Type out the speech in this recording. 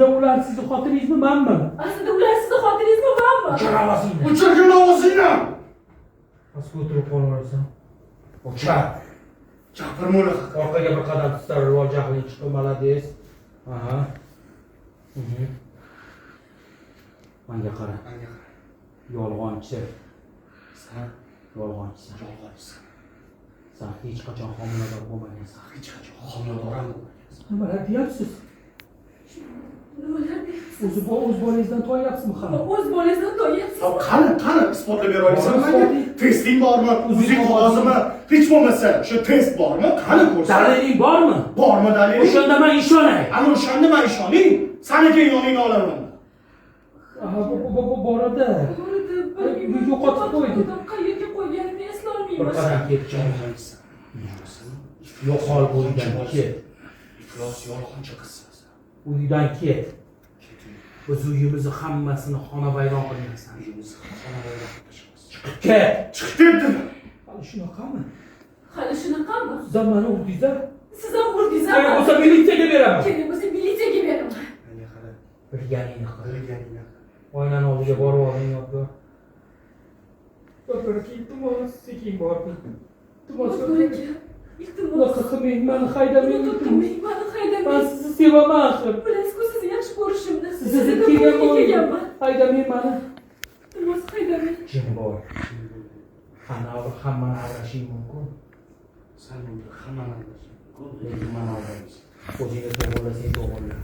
Aslida ular sizni xotiningizmi, manmi? Aslida ular sizni xotiningizmi, manmi? O'chir ovozingni. O'chirgin ovozingni. Pastga o'tirib qolaversan. O'chir. Gapirma unaqa. Orqaga bir qadam tistarib ol, jahling chiqib, молодец. Aha. Manga qara. Manga qara. Yolg'onchi. San Yolg'onchisan. yolg'onchisan. San hech qachon homilador bo'lmagansan. Hech qachon homilador ham bo'lmagansan. Nimalar deyapsiz? Nimalar deyapsiz? O'zi bu o'z bolangizdan toyyapsizmi hali? O'z bolangizdan toyyapsizmi? Qani, qani isbotlab bera olasanmi Bormi menga? isboting? Testing bormi? UZI qog'ozimi? Hech bo'lmasa o'sha test bormi? Qani ko'rsat. Daliling bormi? Bormi daliling? O'shanda men ishonay. Ana o'shanda men ishoning. Sani keyin yoningga olaman. Aha, bu boradi. Boradi, bilmayman. Yo'qotib qo'ydi. Qayerga qo'yganimni Bir eslolmayman. qadam ket, Yolg'onchisan. Yo'qol bu uydan, ket. Iflos yolg'onchi qizsan. Uydan ket. Ket uydan. Biz uyimizni hammasini xonavayron qilgansan. Uyimizni xonavayron qilib tashlasan. Chiqib ket. Chiq debdim. Hali shunaqami? Hali shunaqami? Siz ham mani urdingiz-a? Siz ham urdingiz-a? Kerak bo'lsa militsiyaga beraman. Kerak bo'lsa militsiyaga beraman. Menga qara. Bilganingni qil. Bilganingni qil. Oynani oldiga borib olding, Yodgor. Yodgor aka, iltimos, sekin bordim. Iltimos, Yodgor aka, iltimos. Unaqa qilmang, mani haydamang, Unaqa iltimos. qilmang, mani Men haydamang. sizni sevaman axir. Bilasiz-ku sizni yaxshi ko'rishimni. Sizni Sizni deb deb kelganman. kelganman. Haydamang mani. Iltimos, haydamang. Jim bor. Hammani aldashing mumkin. San unda hammani aldashing mumkin, Lekin mani aldamaysan. O'zingni to'g'irlasang to'g'irla.